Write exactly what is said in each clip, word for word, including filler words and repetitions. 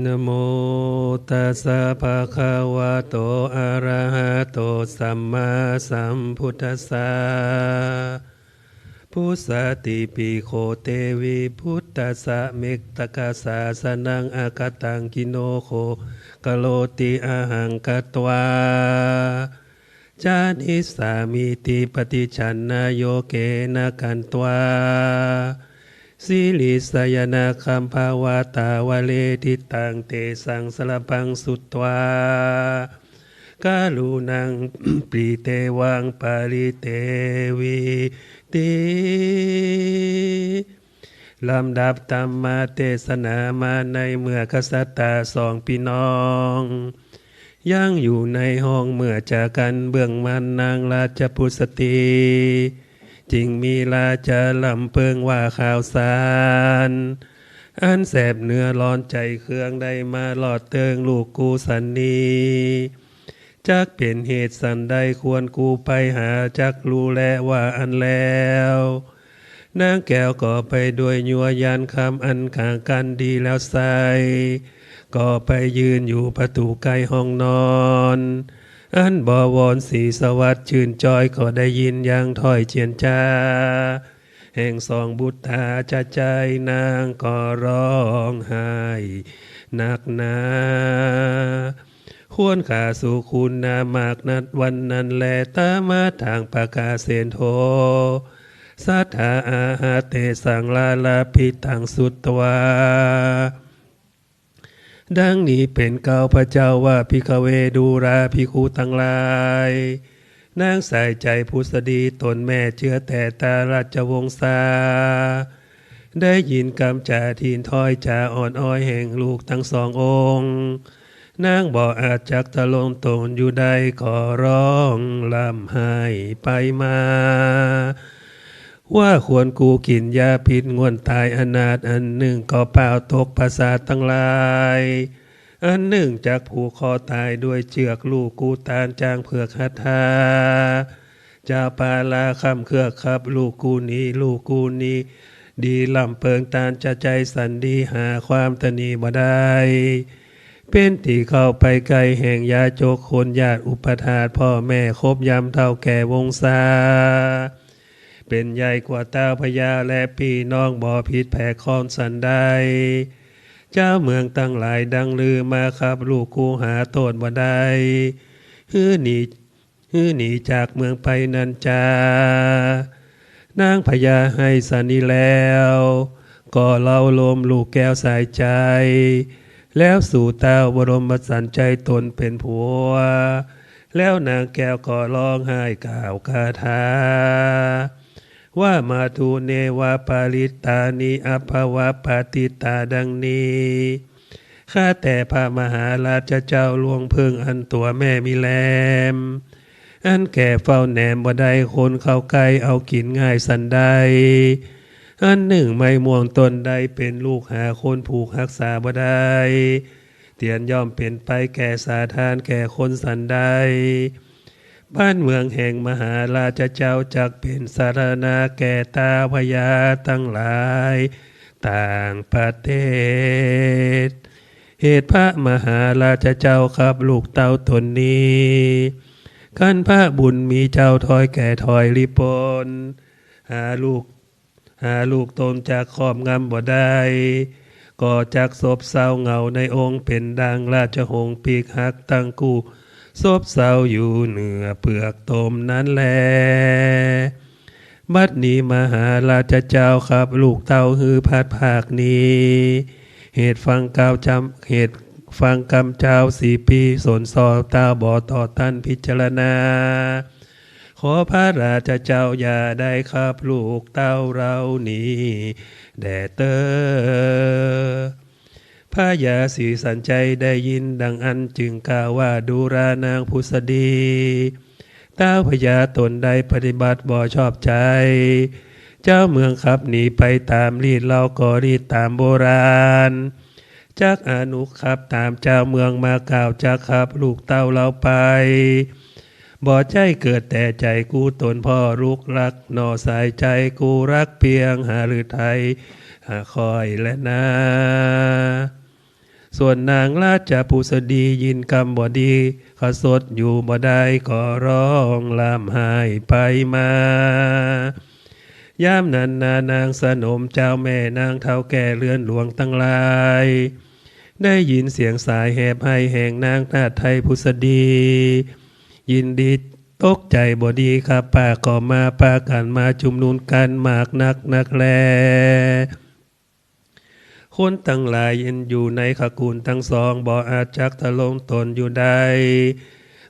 นะโมตัสสะ ภะคะวะโต อะระหะโต สัมมาสัมพุทธัสสะ Pusatipi kho te viputtassa mettakassāsanaṃ, āgataṃ khīno kho karoti ahaṃ katvā, janissāmīti paṭiggaṇhāyogena katvā, sīlissa yanakkhaṃ bhāvatāvalediṭṭhaṃ, tesaṃ sāraṃ sutvā karuṇāpītevaṃ pariteviti. ลำดับธรรมเทศนามาในเมื่อขณะสองพี่น้อง ยังอยู่ในห้องเมื่อจากกั๋น เบื้องมันนางราชปุสตรี จึงมีราชาลำเปิงว่าข่าวสาร อันแสบเนื้อร้อนใจ๋เคืองได้มาลอดเติงลูกกูสันนี้ จักเป๋นเหตุสันใดควรกูไปหาจักฮู้แลว่าอั้นแล้ว นางแก้วก็ไปด้วยยัวยันคำอันกางกั๋นดีแล้วไส้ ก็ไปยืนอยู่ประตู๋ใก้ห้องนอน อันบวรศรีสวัสดิ์ชื่นจ้อย ก็ได้ยินยังถ้อยเจียรจาแห่งสองบุตราจะใจ๋ นางก็ฮ้องไห้นักหนา ควรค่าสู่คุณนามากนักวันนั้นแล ตถามาทางปกาเสนโถ สัตถาอาหาเตสัง ลาลาภิตัง สุตวา ดังนี้เป๋นเกล้าพระเจ้าว่า ภิกขเว ดูราภิกขุตังหลาย นางสายใจ๋ผุสดีต๋นแม่เจื้อแต่ต๋าราชวงศา ได้ยินกำจ๋าทินถ้อยจ๋าอ่อนอ้อยแห่งลูกตังสององค์ นางบ่อาจจักตะลงต๋นอยู่ได้ ก็ฮ้องร่ำไห้ไปมา ว่าควรกูกิ๋นยาพิษง่วนต๋ายอนาถ อันนึ่งก็พร้าวตกประสาทตังหลาย อันนึ่งจักผูกคอต๋ายด้วยเจื้อกลูกกูตานจางเผือกหัตถา เจ้าปาลาค่ำเครือขับลูกกูนี้ ลูกกูนี้ดีลำเปิง ตานจะใจ๋สันดีหาความตะหนีบ่ได้ เป๋นตี้เข้าไปใก้แห่งยาจกคนยาดอุปถากพ่อแม่คบยำเฒ่าแก่วงศา เป๋นใหญ่กว่าเต้าพญาและปี้น้องบ่ผิดแผกข้อนสันใด เจ้าเมืองตังหลายดังลือมาขับลูกกูหาโต้ษบ่ได้ หื้อหนี หื้อหนีจากเมืองไปนั้นจา นางพญาไห้สันนี้แล้ว ก็เล้าโลมลูกแก้วสายใจ๋ แล้วสู่เต้าบรมสันใจ๋ต๋นเป๋นผัว แล้วนางแก้วก็ฮ้องไห้กล่าวคาถา ว่า มาทูเนวะปะริตตานิ อัพพวะปะติตตา ดังนี้ ข้าแต่พระมหาราชเจ้าหลวงเพิ่งอันตั๋วแม่มีแหลม อันแก่เฝ้าแหนมบ่ได้ คนเข้าใก้เอากิ๋นง่ายสันใด อันนึ่งไม้ม่วงต้นใดเป๋นลูกหาคนผูกฮักษาบ่ได้ เตียนย่อมเป๋นไปแก่สาทานแก่คนสันใด บ้านเมืองแห่งมหาราชเจ้าจักเป๋นสรณะแก่เต้าพญาตังหลายต่างประเทศ เหตุพระมหาราชเจ้าขับลูกเต้าต๋นนี้ คันพระบุญมีเจ้าถ้อยแก่ถ้อยริบปน หาลูก หาลูกต๋นจักครอบงำบ่ได้ ก็จักซบเซา เหงาในองค์เป๋นดังราชหงส์ปีกหักตังคู่ ซบเซาอยู่เหนือเปลือกตมนั้นแล บัดนี้มหาราชเจ้าขับลูกเต้าหื้อพลัดพรากนี้ เหตุฟังกล่าวจำ เหตุฟังกำเจ้าสี่ปี๋สนสอบเต้าบ่ต่อต้านพิจารณา ขอพระราชเจ้าอย่าได้ขับลูกเต้าเหล่านี้แด่เต๊อ พญาศรีสันชัยได้ยินดังอั้นจึงกล่าวว่า ดูรานางผุสดี เต้าพญาต๋นได้ปฏิบัติบ่ชอบใจ๋ เจ้าเมืองขับหนีไปต๋ามรีต เฮาก็รีตต๋ามโบราณ จักอนุขับต๋ามเจ้าเมืองมากล่าวจักขับลูกเต้าเฮาไป บ่ใจ้เกิดแต่ใจ๋กู้ต๋นพ่อลูกฮัก หน่อสายใจ๋กู้ฮักเปียงหฤทัย หาข้อยแลนา ส่วนนางราชผุสดียินกำบ่ดี ขสดอยู่บ่ได้ก็ร้องร่ำไห้ไปมา ยามนั้นนานางสนมเจ้าแม่นางเฒ่าแก่เรือนหลวงตังหลาย ได้ยินเสียงสายแหบไห้แห่งนางนาฏไทยผุสดี ยินดีตกใจ๋บ่ดีครับ ปากก็มาปากั๋นมาจุมนุมกั๋นมากนักนักแล คนตังหลายอันอยู่ในขกุลตังสอง บ่อาจจักทะลงต๋นอยู่ได้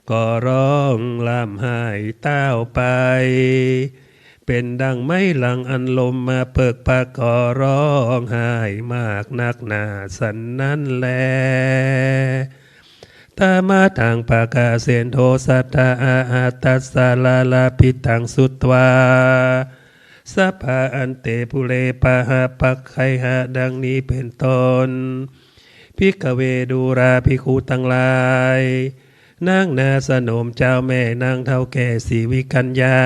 ก็ร้องร่ำไห้ต้าวไป เป๋นดังไม้หลังอันลมมาเปิกปัก ก็ร้องไห้มากนักหนาสันนั้นแล ทามาทังปะกะเสนโท สัตถะอาหาตัสสะ ลาลาภิตัง สุตวา สัพพะอันเต ปุเร ปะหะ ปักไขหะ ดังนี้เป๋นต้น ภิกขเว ดูราภิกขุตังหลาย นางนาสนมเจ้าแม่นางเฒ่าแก่ศรีวิกัญญา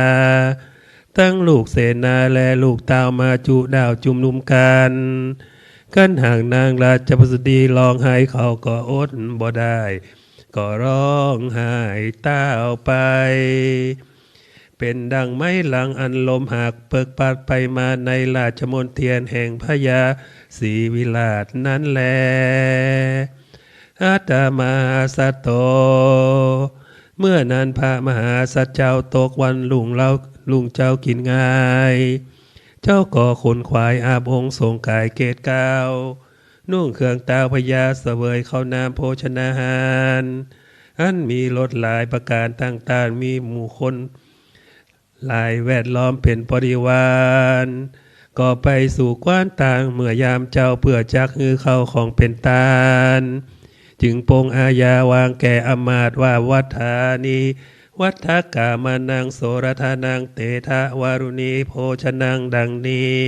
ตึงลูกเสนาและลูกต้าวมาจุดาวจุมนุมกั๋น คันหากนางราชผุสดีร้องไห้เขาก็อดบ่ได้ ก็ร้องไห้ต้าวไป เป๋นดังไม้หลังอันลมหักเปิกปักไปมาในราชมณเฑียรแห่งพญาศรีวิราชนั้นแล อัตตมหาสัตโต เมื่อนั้นพระมหาสัตว์เจ้าตกวันรุ่งเฮา รุ่งเฮากิ๋นง่าย เจ้าก็ขนขวายอาบองค์สงกายเกศเกล้า นุ่งเครื่องตาวพยา เสวยข้าวน้ำโภชนาหาร อันมีรสหลายประก๋านต่างๆ มีหมู่คนหลายแวดล้อมเป๋นบริวาร ก็ไปสู่กว้านต่างเมื่อยามเจ๊า เปื้อจักหื้อข้าวของเป๋นตาน จึงปลงอาญาวางแก่อำมาตย์ว่า วัฏฐานิ วัฏฐกามานัง โสรถานัง เตถะ วารุณี โภชนัง ดังนี้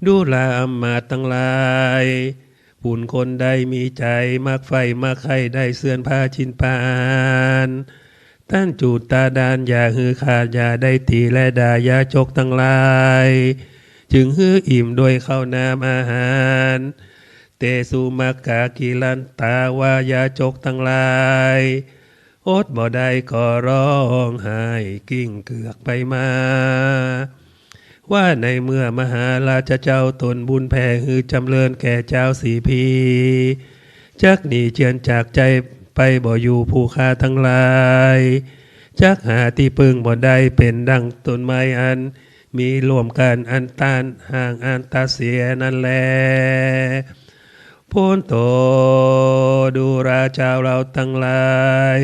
ดูราอำมาตย์ตังหลาย บุคคลใดมีใจ๋มักใฝ่มักใค่ได้เสื้อนผ้าจินปาอาหาร ต้านจุตาดาน อย่าหื้อขาด อย่าได้ตี๋และด่ายาจกตังหลาย จึงหื้ออิ่มด้วยข้าวน้ำอาหาร เตสุ มัคคากิรันตา ว่ายาจกตังหลาย อดบ่ได้ก็ร้องไห้กลิ้งเกือกไปมา ว่าในเมื่อมหาราชเจ้าตนบุญแผ่หื้อจ๋ำเริญแก่จาวสีพี จักหนีเจือนจากไจ้ไปบ่อยู่ ผู้ข้าตังหลาย จักหาตี้เปิ้งบ่ได้ เป๋นดั่งต้นไม้อันมีร่วมกั๋นอันต้านห่างอันตัดเสียนั้นแล โพนโต ดูราจาวเฮาตังหลาย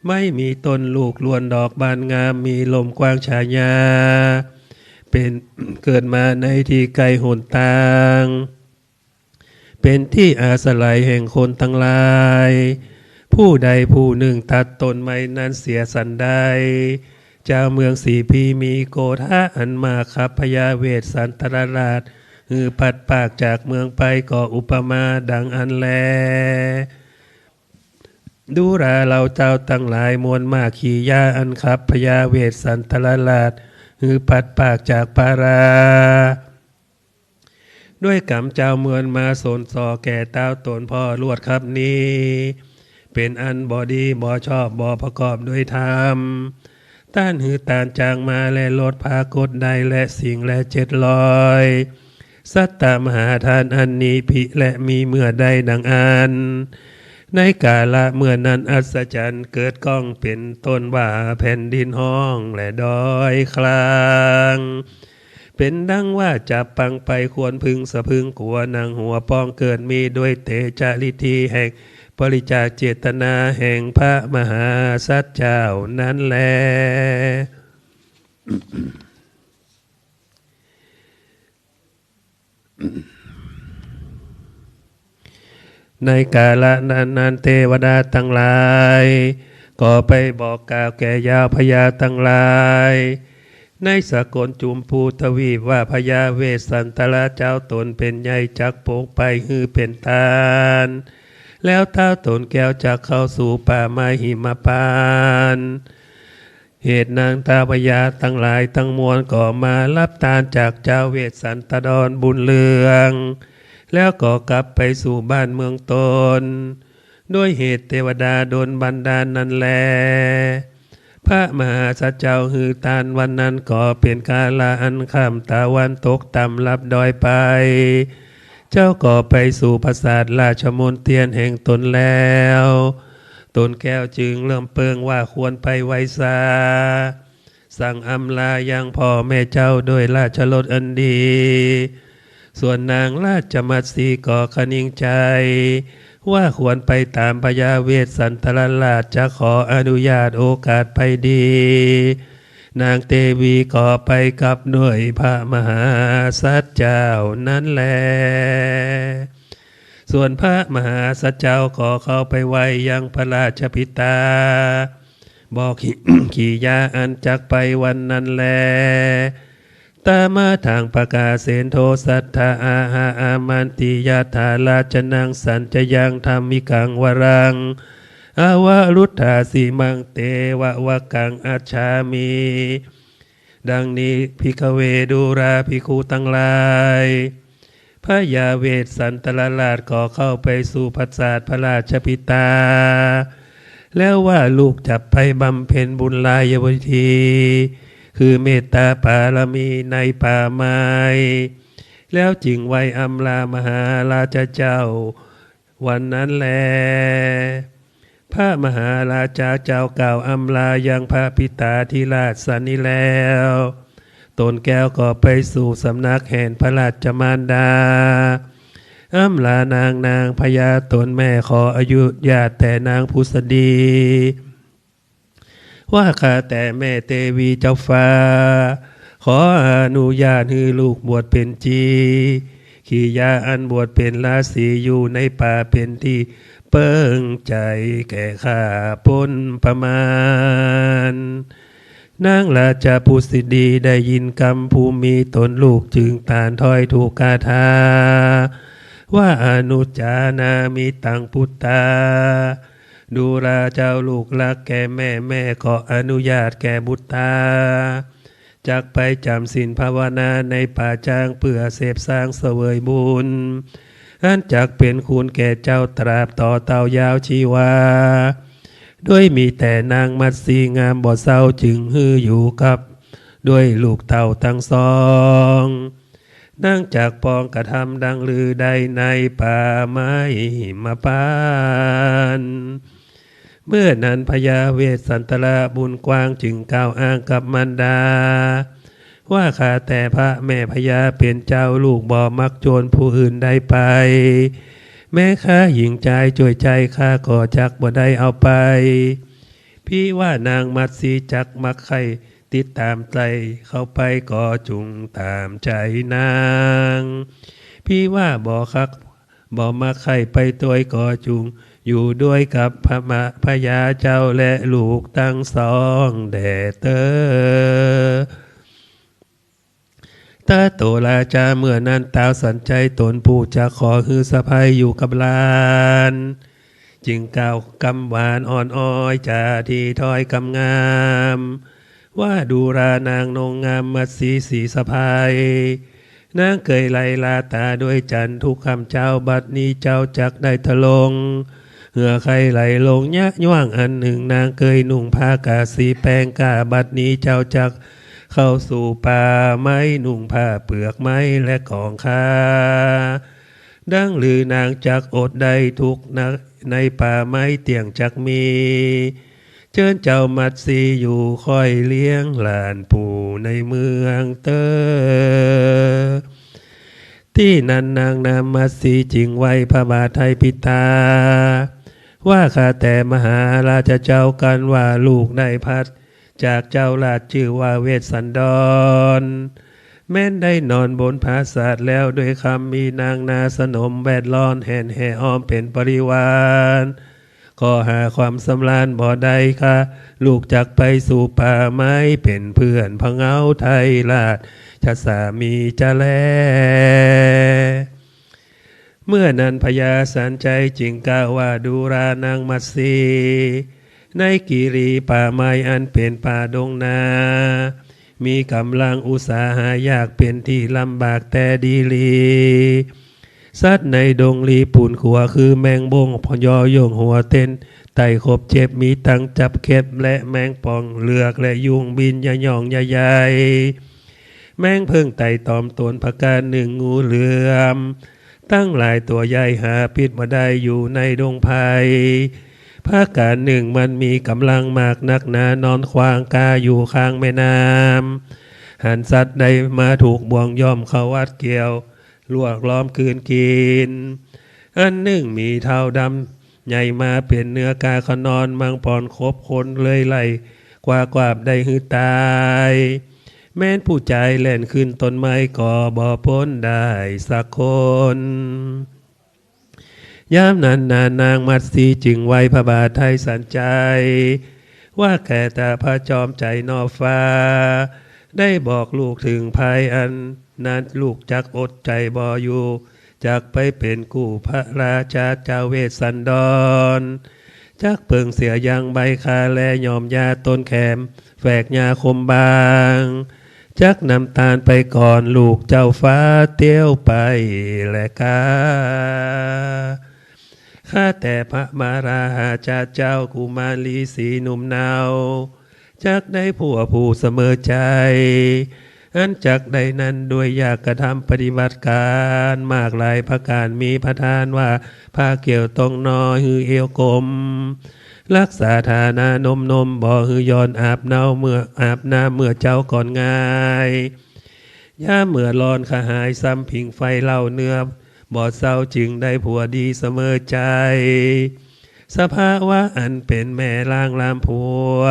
ไม้มีต้นลูกล้วนดอกบานงาม มีร่มกว้างชายา เป๋น เกิดมาในตี้ใก้หนตาง เป๋นตี้อาศัยแห่งคนตังหลาย ผู้ใดผู้นึ่งตัดต้นไม้นั้นเสียสันใด จาวเมืองสีพีมีโกธะอันมากขับพญาเวสสันตรราชหื้อพลัดพรากจากเมืองไป ก็อุปมาดังอั้นแล ดูราเฮาเจ้าตังหลาย มวลมากขียาอันขับพญาเวสสันตรราชหื้อพลัดพรากจากปารา ด้วยก๋ำจาวเมืองมาสนส่อแก่ต้าวตนผ่อลวดขับนี้ เป๋นอันบ่ดีบ่ชอบบ่ประกอบด้วยธรรม ต้านหื้อตานจางมาและลดผากฏได้และสิ่งและเจ็ดร้อย สัตตมหาทานอันนี้ภิและมีเมื่อใดดังอั้น ในกาละเมื่อนั้นอัศจรรย์เกิดก้องเป๋นต้นว่าแผ่นดินฮ้องและดอยคลาง เป๋นดังว่าจับปังไปควรพึงสะพึงกั๋ว หนังหัวป้องเกิดมีด้วยเตจะฤทธิแห่งบริจาคเจตนาแห่งพระมหาสัตว์เจ้านั้นแล ในกาละนั้นๆ เตวดาตังหลาย ก็ไปบอกกล่าวแก่ยาวพญาตังหลาย ในสกลจุมพูทวีปว่า พญาเวสสันตรเจ้าตนเป๋นใหญ่จักปกไปหื้อเป๋นตาน แล้วท้าวตนแก้วจักเข้าสู่ป่าไม้หิมปานต์ เหตุนั้นท้าวพญาตังหลายตังมวลก็มาฮับตานจากจาวเวสสันตรบุญเรือง แล้วก็กลับไปสู่บ้านเมืองตน ด้วยเหตุเตวดาดลบันดาลนั้นแล พระมหาสัจเจ้าหื้อตานวันนั้นก็เป๋นกาละอันค่ำตะวันตกต่ำลับดอยไป เจ้าก็ไปสู่ปราสาทราชมณเฑียรแห่งตนแล้ว ตนแก้วจึงเริ่มเปิงว่าควรไปไวซา สั่งอำลายังพ่อแม่เจ้าด้วยราชรสอันดี ส่วนนางราชมัตสีก็คะนิงใจ๋ ว่าควรไปต๋ามพญาเวสสันตรราชจะขออนุญาตโอกาสไปดี นางเตวีก็ไปกับด้วยพระมหาสัจเจ้านั้นแล ส่วนพระมหาสัจเจ้าก็เข้าไปไหว้ยังพระราชปิตา บ่ กิริยาอันจักไปวันนั้นแล ตามาทังปกาเสนโท สัตถาอาหาอามันติ ยัตถาราชนัง สัญจยัง ธรรมิกังวรัง อวรุฏฐาสิมัง เตวะวะกัง อัจฉามิ ดังนี้ ภิกขเว ดูราภิกขุตังหลาย พญาเวสสันตรราชก็เข้าไปสู่ปราสาทพระราชปิตา แล้วว่าลูกจะไปบำเพ็ญบุญลายวิธี คือเมตตาปารมีในป่าไม้ แล้วจึงไหว้อำลามหาราชเจ้า วันนั้นแล พระมหาราชาเจ้ากล่าวอำลายังพระปิตาธิราชสันนี้แล้ว ตนแก้วก็ไปสู่สำนักแห่งพระราชมารดา อำลานาง นางพญาตนแม่ขออนุญาตแต่นางผุสดี ว่าข้าแต่แม่เตวีเจ้าฟ้า ขออนุญาตหื้อลูกบวชเป๋นจี กิริยาอันบวชเป๋นราศีอยู่ในป่าเป๋นตี้เปิ้งใจ๋แก่ข้าป๊นประมาณ นางราชผุสดีได้ยินกำผู้มีตนลูกจึงตานถ้อยถูกคาถา ว่าอนุจจานามิตังปุตตา ดูราเจ้าลูกรักแก่แม่ แม่ก็อนุญาตแก่บุตรา จักไปจ๋ำศีลภาวนาในป่าจ๊างเปื้อเสพสร้างเสวยบุญ อันจักเป๋นคุณแก่เจ้าตราบต่อเต้ายาวชีวา ด้วยมีแต่นางมัตสีงามบ่เศร้าจึงหื้ออยู่กับด้วยลูกเต้าตังสอง นางจักปองกระทำดังฤๅได้ในป่าไม้หิมพานต์ เมื่อนั้นพญาเวสสันตรบุญกว้างจึงกล่าวอ้างกับมารดา ว่าข้าแต่พระแม่พญาเป๋นเจ้าลูกบ่มักจวนผู้อื่นได้ไป แม้ข้าหญิงจายจ้วยใจ๋ข้าก็จักบ่ได้เอาไป ภิว่านางมัตสีจักมักใค่ติดต๋ามใจ๋เข้าไปก็จุ่งต๋ามใจ๋นาง ภิว่าบ่คัก บ่มักใค่ไปตวยก็จุ่งอยู่ด้วยกับพระมะ พญาเจ้าและลูกตังสองแด่เต๊อ ตะโตราจาเมื่อนั้นตาวสันใจ๋ตนผู้จักขอหื้อสะใภ้อยู่กับหลาน จึงกล่าวกำหวานอ่อนอ้อยจาดีถ้อยกำงาม ว่าดูรานางนงงามมัตสีสีสะใภ้ นางเกยไหลลาต๋าด้วยจั๋นทุกค่ำเจ๊า บัดนี้เจ้าจักได้ทรง เหื่อใค่ไหลลงยะย่วงอันนึ่ง นางเกยนุ่งผ้ากาสีแปงก้า บัดนี้เจ้าจักเข้าสู่ป่าไม้นุ่งผ้าเปลือกไม้และกองคา ดังฤๅนางจักอดได้ทุกข์นัก ในป่าไม้เตี้ยงจักมี เจิญเจ้ามัตสีอยู่ค่อยเลี้ยงหลานปู่ในเมืองเต๊อ ตี้นั้นนางนามัตสีจึงไหว้พระบาทไท้ปิตา ว่าข้าแต่มหาราชเจ้า กันว่าลูกได้พลัดจากเจ้าราชจื้อว่าเวสสันดร แม้นได้นอนบนผาสาทแล้วด้วยคำมีนางนาสนมแวดล้อมแห่นแห่อ้อมเป๋นปริวาร ก็หาความสำราญบ่ได้ ข้าลูกจักไปสู่ป่าไม้เป๋นเพื่อนผะเงาไท้ราชสามีจะแล เมื่อนั้นพญาสันใจ๋จึงกล่าวว่าดูรานางมัตสี ในกิริป่าไม้อันเป๋นป่าดงนา มีก๋ำลังอุตสาหะยากเป๋นตี้ลำบากแต๊ดีหลี สัตว์ในดงลีปูนขัวคือแมงบ้ง พยอโย่งหัวเต็น ไต่ขบเจ็บ มีตังจับเข็บ และแมงป่องเหลือก และยุงบินยะหย่องยะใย แมงเผิ้งไต่ตอมตน ประก๋านนึ่งงูเหลือม ตังหลายตั๋วใหญ่หาปิดบ่ได้ อยู่ในดงไพร ประก๋านนึ่งมันมีก๋ำลังมากนักหนา นอนขว้างก๋าอยู่ข้างแม่น้ำ หันสัตว์ใดมาถูกบ่วง ย่อมเข้าวัดเกี่ยว ลวกล้อมกลืนกิ๋น อันนึ่งมีเท้าดำใหญ่มาเป๋นเนื้อก๋าขนอน มังป่อนขบคนเลยไล่กวาดกวาดได้หื้อต๋าย แม้นผู้จายแล่นขึ้นต้นไม้ ก็บ่ป๊นได้สักคน ยามนั้นนานางมัตสีจึงไหว้พระบาทไท้สันใจ๋ ว่าแก่ต๋าพระจอมใจ๋นอฟ้า ได้บอกลูกเถิงภัยอันนั้น ลูกจักอดใจ๋บ่อยู่ จักไปเป๋นกู้พระราชาเจ้าเวสสันดร จักเปิงเสียยังใบข่า และย่อมหญ้าต้นแขม แฝกหญ้าคมบาง จักนำตานไปก่อน ลูกเจ้าฟ้าเตี้ยวไปแลกา ข้าแต่พระมหาราชาเจ้า กุมารีสีหนุ่มเนา จักได้ผัวผู้เสมอใจ๋ อันจักได้นั้นด้วยยากกระทำปฏิบัติก๋านมากหลายประก๋าน มีพระทานว่าผ้าเกี่ยวตรงนอหื้อเอวกลม รักษาฐานะหนมๆ บ่หื้อหย่อน อาบน้ำเมื่อ อาบน้ำเมื่อเจ๊าก่อนง่าย ยามเมื่อร้อนกระหายซ้ำผิงไฟเล่าเนื้อบ่เศร้า จึงได้ผัวดีเสมอใจ๋ สภาวะอันเป๋นแม่ล้างลามผัว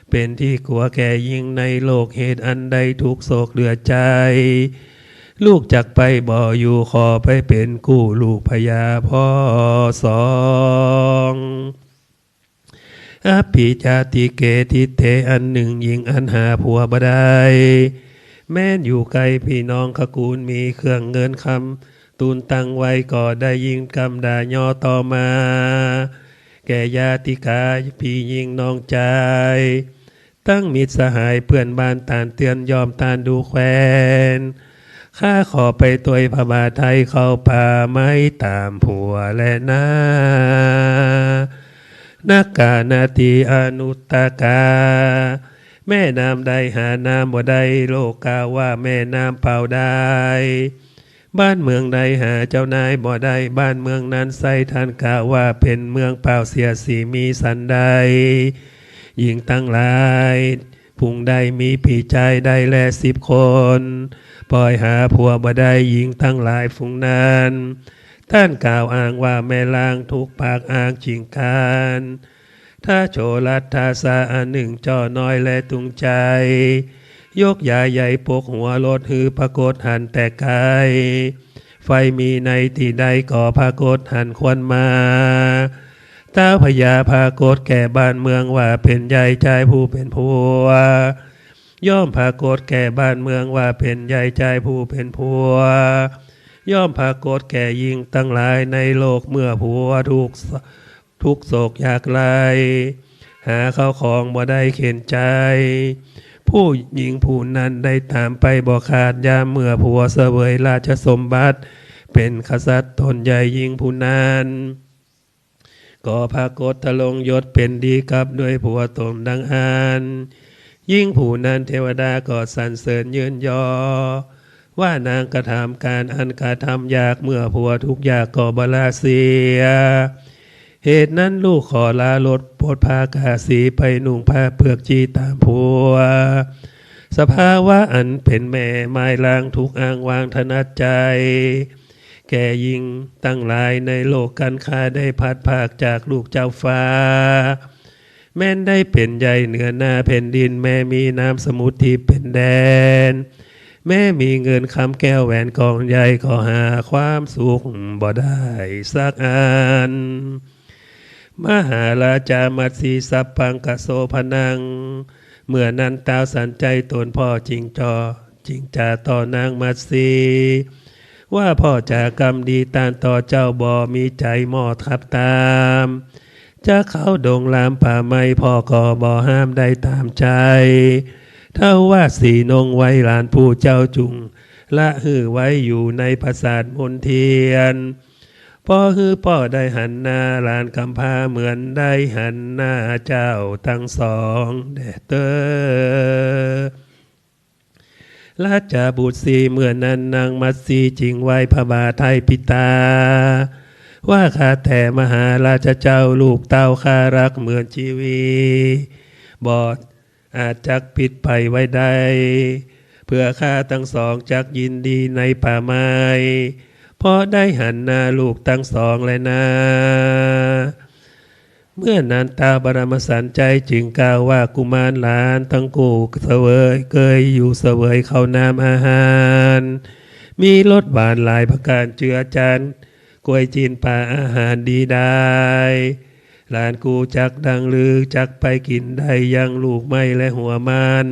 เป๋นตี้กั๋วแก่ญิงในโลก เหตุอันได้ทุกข์โศกเหลือใจ๋ ลูกจักไปบ่อยู่ ขอไปเป๋นกู้ลูกพญาพ่อสอง อภิจาติเก ทิฏเถ อันนึ่งญิงอันหาผัวบ่ได้ แม้นอยู่ไก๋ ปี้น้องตระกูลมีเครื่องเงินคำ ตูนตังไว้ ก็ได้ยินกำด่าย่อต่อมา แก่ญาติกา ปี้ญิงน้องจาย ตังมิตรสหายเปื้อนบ้าน ต้านเตือนย่อมต้านดูแควน ข้าขอไปตวยพระบาทไท้เข้าป่าไม้ต๋ามผัวแลนา นักกานาตีอนุตตกา แม่น้ำใดหาน้ำบ่ได้ โลกกล่าวว่าแม่น้ำเปล่าดาย บ้านเมืองใดหาเจ้านายบ่ได้ บ้านเมืองนั้นไส้ต้านกล่าวว่าเป๋นเมืองเปล่าเสีย สีมีสันใด ญิงตังหลาย ฝูงใดมีปี้จายได้แลสิบคน ป่อยหาผัวบ่ได้ ญิงตังหลายฝูงนั้น ต้านกล่าวอ้างว่าแม่ล้างทุกปากอ้างจิ่งกั๋น ท้าวโชรัตถาสาอันนึ่งจ้อน้อยและตุงใจ๋ ยกยาใหญ่ปกหัวลดหื้อปรากฏหันแต่ไก๋ ไฟมีในตี้ใดก็ปรากฏหันควันมา ท้าวพญาปรากฏแก่บ้านเมืองว่าเป๋นใหญ่จายผู้เป๋นผัว ย่อมปรากฏแก่บ้านเมืองว่าเป๋นใหญ่จายผู้เป๋นผัว ย่อมปรากฏแก่ญิงตังหลายในโลกเมื่อผัวทุกข์ ทุกข์โศกยากไร้ หาเข้าของบ่ได้เข็ญใจ๋ ผู้ญิงผู้นั้นได้ต๋ามไปบ่ขาด ยามเมื่อผัวเสวยราชสมบัติ เป๋นกษัตริย์ต๋นใหญ่ ญิงผู้นั้น ก็ปรากฏทรงยศเป๋นดีกับด้วยผัวต๋นดังอั้น ญิงผู้นั้นเทวดาก็สรรเสริญเยินยอ ว่านางกระทำก๋านอันกระทำยาก เมื่อผัวทุกข์ยากก็บ่ละเสีย เหตุนั้นลูกขอลาลดปลดผ้ากาสีไปนุ่งผ้าเปลือกจีต๋ามผัว สภาวะอันเป๋นแม่ไม้ล้างทุกข์อ้างว้างถนัดใจ๋ แก่ญิงตังหลายในโลกกั๋น ข้าได้พลัดพรากจากลูกเจ้าฟ้า แม้นได้เป๋นใหญ่เหนือหน้าแผ่นดิน แม้มีน้ำสมุทรทิพย์เป๋นแดน แม้มีเงินคำแก้วแหวนกองใหญ่ ก็หาความสุขบ่ได้สักอัน มหาราชามัตสีสัพพังคโสภณัง เมื่อนั้นต้าวสันใจ๋ต๋นพ่อจึงจ่อ จึงจ๋าต่อนางมัตสี ว่าพ่อจ๋ากำดีต้านต่อเจ้า บ่มีใจ๋หม้อทับต๋าม จะเข้าดงลามป่าไม้ พ่อก็บ่ห้ามได้ต๋ามใจ๋ เท่าว่าสีนงไว้หลานผู้เจ้าจุ่ง ละหื้อไว้อยู่ในปราสาทมนเทียน ปอหื้อป้อได้หันหน้าหลานกำพร้าเหมือนได้หันหน้าเจ้าตังสองแด่เต๊อ ราชบุตรสี่ เมื่อนั้นนางมัตสีจึงไหว้พระบาทไท้ปิตา ว่าข้าแต่มหาราชเจ้า ลูกเต้าข้ารักเหมือนจีวี บ่อาจจักปิดไปไว้ได้ เพื่อข้าตังสองจักยินดีในป่าไม้ เพราะได้หันหน้าลูกตังสองแลนา เมื่อนั้นท้าวปรมสันต์ใจ๊จึงกล่าวว่า กุมารหลานตังกู้เสวย เกยอยู่เสวยข้าวน้ำอาหาร มีรสหวานหลายประก๋าน เจือจานกล้วยจีนปาอาหารดีดาย หลานกูจักดังลือจักไปกิ๋นได้ยังลูกไม้และหัวมัน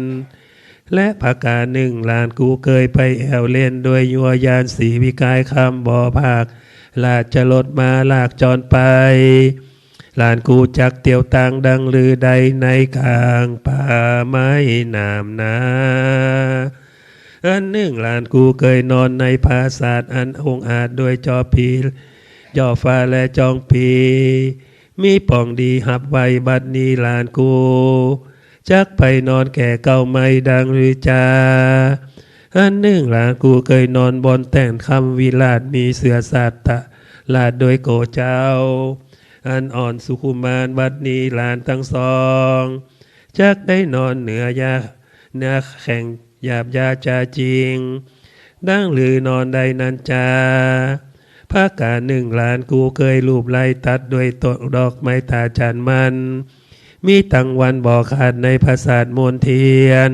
และประก๋านนึ่ง หลานกูเกยไปแอ่วเล่นด้วยยัวยานสีวิกายคำบ่อผาก ราชรถม้าลากจรไป หลานกูจักเตียวตางดังลือได้ในก๋างป่าไม้นามนา อันนึ่ง หลานกูเกยนอนในปราสาทอันองอาจด้วยจอผี จอฟ้าและจองปี มีป่องดีฮับไว้ บัดนี้หลานกูจักไปนอนแก่เก๊าไม้ดังลือจา อันนึ่ง หลานกูเกยนอนบ่อนแต้นคำวิราช มีเสือสัตว์ตะลาดด้วยโกเจ้า อันอ่อนสุขุมาน บัดนี้หลานตังสองจักได้นอนเหนือหญ้า เนื้อแข็งหยาบยาจาจริง ดังลือนอนได้นั้นจา ประก๋านนึ่ง หลานกูเกยลูบไล้ตัดด้วยดอกไม้ต๋าจั่นมัน มีตังวันบ่ขาดในปราสาทมนเทียน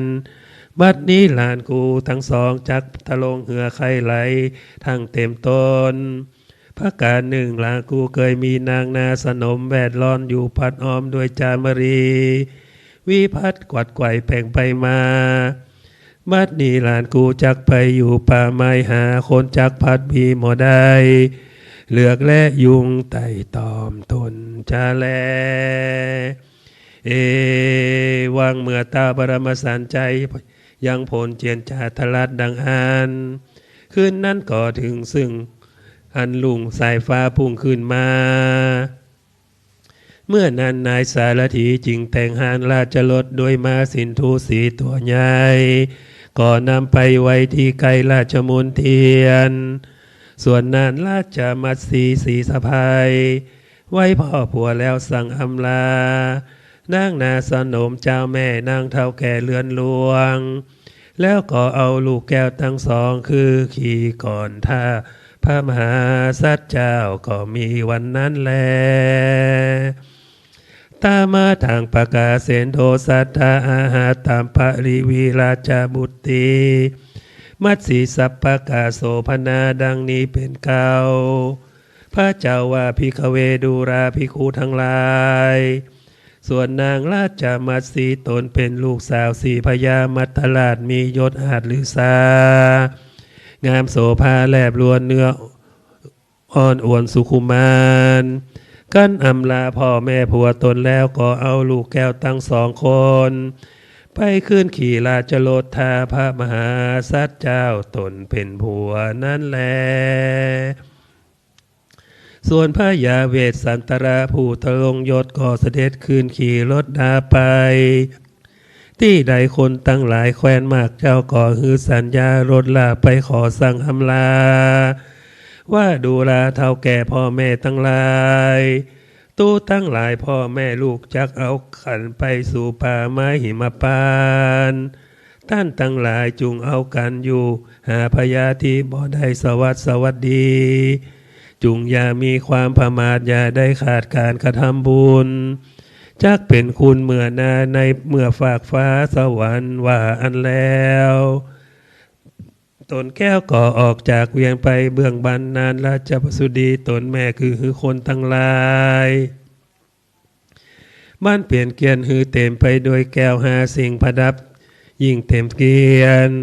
บัดนี้หลานกูตังสองจักทะลงเหือไข้ไหลทั้งเต็มตน ประก๋านนึ่ง หลานกูเกยมีนางนาสนมแวดล้อมอยู่พัดอ้อมด้วยจามรี วิพัตรกวัดไกว่แป่งไปมา บัดนี้หลานกูจักไปอยู่ป่าไม้หาคนจักพัดวีหม่อได้ เหลือกและยุงไต่ตอมตนจาแล เอวัง เมื่อท้าวปรมสันต์ใจ๊ยังผลเจียรจาทรัสดังอั้น คืนนั้นก็ถึงซึ่งอันรุ่งสายฟ้าพุ่งขึ้นมา เมื่อนั้นนายสารถีจึงแต่งฮานราชรถด้วยม้าสินธุสี่ตั๋วใหญ่ ก็นำไปไว้ตี้ใก้ราชมนเทียน ส่วนนางราชมัตสีสีสะใภ้ ไหว้พ่อผัวแล้วสั่งอำลา นางนาสนมเจ้าแม่นางเฒ่าแก่เรือนหลวง แล้วก็เอาลูกแก้วตังสองคือขี่ก่อนถ้าพระมหาสัตว์เจ้า ก็มีวันนั้นแล ตามาทังปกาเสนโทสัตถาอาหาตัมปริวีราชบุตรี มัตสีสัพพกาโสภณา ดังนี้เป๋นเก๊า พระเจ้าว่า ภิกขเว ดูราภิกขุตังหลาย ส่วนนางราชมัตสีตนเป๋นลูกสาวสีพญามัตตราช มียศอาจฤๅษา งามโสภาแลบลวนเนื้ออ่อนอวลสุขุมาน กันอำลาพ่อแม่ผัวตนแล้ว ก็เอาลูกแก้วตังสองคน ไปขึ้นขี่ราชรถถ้าพระมหาสัตว์เจ้าตนเป๋นผัวนั้นแล ส่วนพญาเวสสันตระผู้ทรงยศก็เสด็จขึ้นขี่รถดาไป ตี้ใดคนตังหลายแคว้นมากเจ้าก็หื้อสัญญารถลาไปขอสั่งอำลา ว่าดูราเฒ่าแก่พ่อแม่ตังหลาย ตุ๊ตังหลายพ่อแม่ลูกจักเอากั๋นไปสู่ป่าไม้หิมพานต์ ต้านตังหลายจุ่งเอากั๋นอยู่หาพญาตี้บ่ได้สวัสดิ์สวัสดี จุ่งอย่ามีความประมาท อย่าได้ขาดก๋านกระทำบุญ จักเป๋นคุณเมื่อนาในเมื่อฟากฟ้าสวรรค์ ว่าอั้นแล้ว ตนแก้วก็ออกจากเวียงไปเบื้องบันนางราชมัตสีตนแม่คือหื้อคนตังหลาย บันเป๋นเกียรติหื้อเต๋มไปด้วยแก้วห้าสิ่งประดับ ยิ่งเต๋มเกียรติ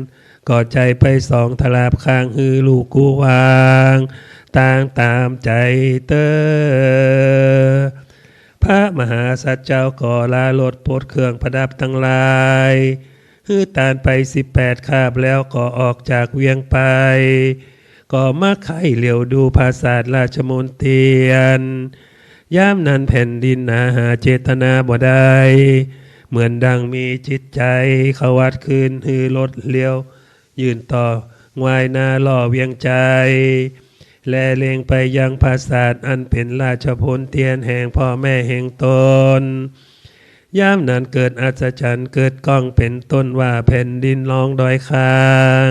ก็ใจ๋ไปสองตลับข้างหื้อลูกกู้วาง ตางต๋ามใจ๋เต๊อ พระมหาสัตว์เจ้าก็ลารถปลดเครื่องประดับตังหลาย หื้อตานไปสิบแปดคาบแล้วก็ออกจากเวียงไป ก็มาใค่เหลียวดูปราสาทราชมณเฑียร ยามนั้นแผ่นดินหนาหาเจตนาบ่ได้ เหมือนดังมีจิตใจ๋ขวัดคืนหื้อรถเลี้ยว ยื่นต่อ งวายหน้าล่อเวียงใจ๋ แลเล็งไปยังปราสาทอันเป๋นราชมณเฑียรแห่งป้อแม่แห่งต๋น ยามนั้นเกิดอัศจรรย์เกิดก้องเป๋นต้นว่าแผ่นดินรองดอยคาง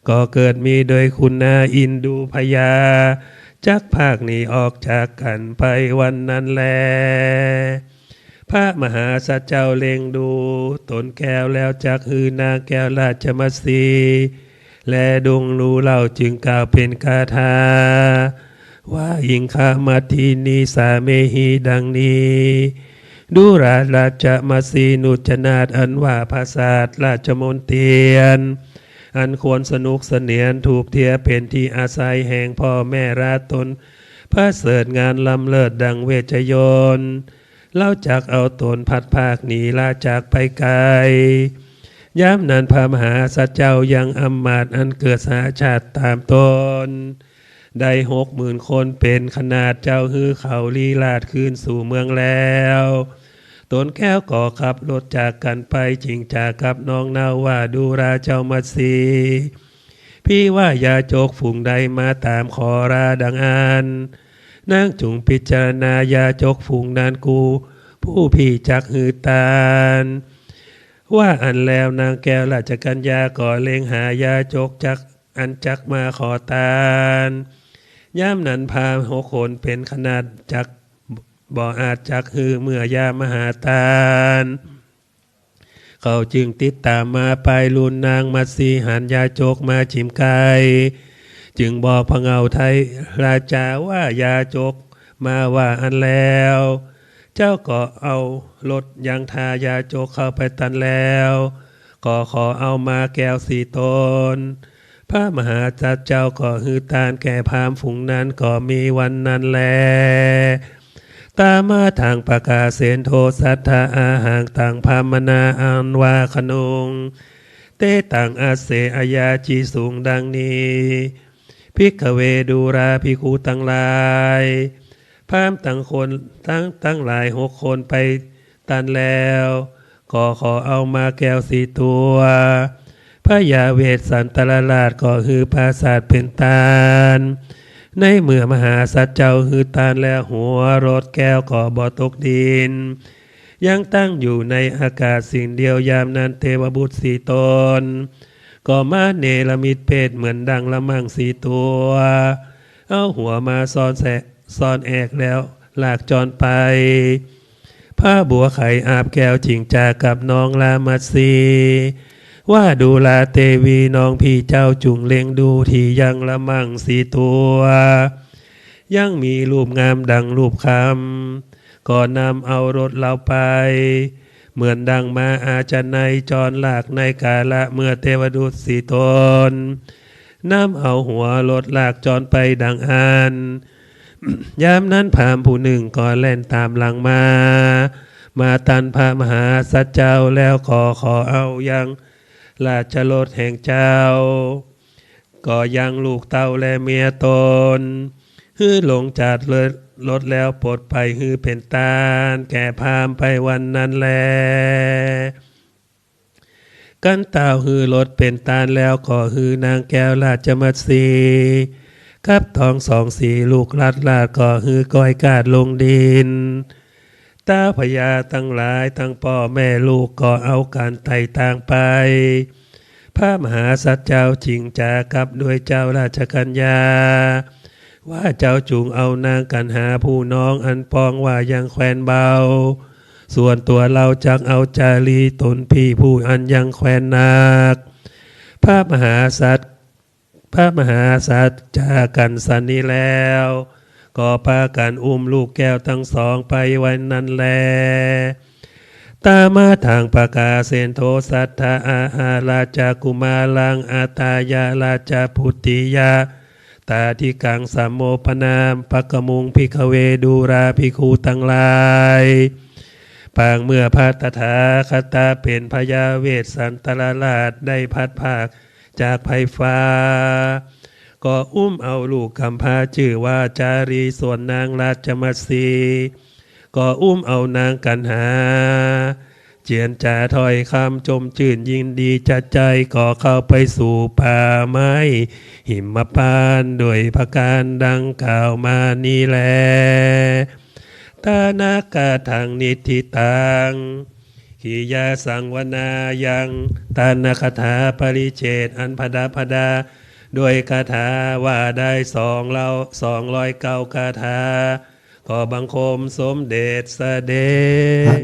ก็เกิดมีโดยขุนนางอินดูพญา จักพากหนีออกจากกั๋นไปวันนั้นแล พระมหาสัตว์เจ้าเล็งดูต๋นแก้วแล้วจักหื้อนางแก้วราชมัตสี แลดวงรู้เล่าจึงกล่าวเป๋นคาถา ว่า อิงคมัตถินีสาเมหิ ดังนี้ ดูราราชมัตสีนุจนาถ อันว่าปราสาทราชมณเฑียร อันควรสนุกเสนียรถูกเทียบเป๋นตี้อาศัยแห่งป้อแม่ราต๋น ประเสริฐงามล้ำเลิศดังเวชยนต์ เฮาจักเอาต๋นพลัดพรากหนีละจากไปไกล ยามนั้นพระมหาสัตว์เจ้ายังอำมาตย์อันเกิดสหชาติต๋ามต๋น ได้หกหมื่นคนเป๋นขนาดเจ้าหื้อเขาลี้ราชคืนสู่เมืองแล้ว ต๋นแก้วก็ขับรถจากกั๋นไปจึงจ๋ากับน้องเนาว่า ดูราเจ้ามัตสี พี่ว่ายาจกฝูงใดมาต๋ามขอลาดังอั้น นางจุ่งพิจารณายาจกฝูงนั้นกู้ ผู้พี่จักหื้อตาน ว่าอั้นแล้วนางแก้วราชกัญญาก็เล็งหายาจกจัก อันจักมาขอตาน ยามนั้นพราหมณ์หกหนเป๋นขนาดจัก บ่อาจจักหื้อเมื่อยามมาหาตาน เขาจึงติดต๋ามมาปายลุน นางมัตสีหันยาจกมาจิ่มใก้ จึงบอกพระเหง้าไทยราชาว่ายาจกมาว่าอั้นแล้ว เจ้าก็เอารถยังทายาจกเข้าไปตันแล้ว ก็ขอเอามาแก้วสี่ต๋น พระมหาสัตว์เจ้าก็หื้อตานแก่พราหมณ์ฝูงนั้นก็มีวันนั้นแล ตามาทังปกาเสนโทสัตถาอาหังตังพรามณา อันว่าขนุง เตตังอัสเสอายาจิสุง ดังนี้ ภิกขเว ดูราภิกขุตังหลาย พราหมณ์ตังคนตัง ตังหลายหกคนไปตันแล้ว ก็ขอเอามาแก้วสี่ตั๋ว พญาเวสสันตรราชก็หื้อปราสาทเป๋นตาน ในเมื่อมหาสัตว์เจ้าหื้อตานแล้วหัวรถแก้วก็บ่ตกดิน ยังตั้งอยู่ในอากาศสิ่งเดียว ยามนั้นเทวบุตรสี่ต๋น ก็มาเนรมิตเปตเหมือนดังละมั่งสี่ตั๋ว เอาหัวมาซ่อนแสะ ซ่อนแอกแล้วลากจรไป พระบัวไขอาบแก้วจึงจ๋ากับน้องรามัสสี ว่าดูราเตวีน้องพี่เจ้าจุ่งเล็งดูตี้ยังละมั่งสี่ตั๋ว ยังมีรูปงามดังรูปคำ ก็นำเอารถเฮาไป เหมือนดังม้าอาชาไนยจรลากในกาละเมื่อเทวบุตรสี่ต๋น นำเอาหัวรถลากจรไปดังอั้น ยามนั้นพราหมณ์ผู้หนึ่งก็แล่นต๋ามหลังมา มาตันพระมหาสัตว์เจ้าแล้วก็ขอเอายังราชรถแห่งเจ้า ก็ยังลูกเต้าและเมียต๋น หื้อลงจากรถแล้วปลดไปหื้อเป๋นตานแก่พราหมณ์ไปวันนั้นแล กันเต้าหื้อรถเป๋นตานแล้วก็หื้อนางแก้วราชมัตสี กับทองสองสีลูกหลาดราชก็หื้อก้อยกาดลงดิน เต้าพญาตังหลายตังป้อแม่ลูกก็เอากั๋นไต่ตางไป พระมหาสัตว์เจ้าจึงจ๋ากับด้วยเจ้าราชกัญญา ว่าเจ้าจุ่งเอานางกัณหาผู้น้องอันปองว่ายังแควนเบา ส่วนตั๋วเฮาจักเอาจารีต๋นพี่ผู้อันยังแควนหนัก พระมหาสัตว์ พระมหาสัตว์จ๋ากั๋นสันนี้แล้ว ก็ปากั๋นอุ้มลูกแก้วตังสองไปวันนั้นแล ตามาทังปกาเสนโทสัตถาอาหาราชกุมารังอัตตายาราชปุตติยา ตาทิกังสัมโมปนา ปักกมุงภิกขเว ดูราภิกขุตังหลาย ปางเมื่อพระตถาคตะเป๋นพญาเวสสันตรราชได้พลัดพรากจากไพร่ฟ้า ก็อุ้มเอาลูกกำพร้าจื้อว่าจารี ส่วนนางราชมัตสี ก็อุ้มเอานางกัณหา เจียรจาถ้อยกำจมจื้นยินดีจะใจ๋ ก็เข้าไปสู่ป่าไม้หิมพานต์ โดยประก๋านดังกล่าวมานี้แล ตนกะถัง นิฏฐิตัง กิริยาสังวนายัง ตนกถาปริเฉดอันประดับประดา โดยคาถาว่าได้สองเล่า สองร้อยเก้าคาถา ขอบังคมสมเด็จเสด็จ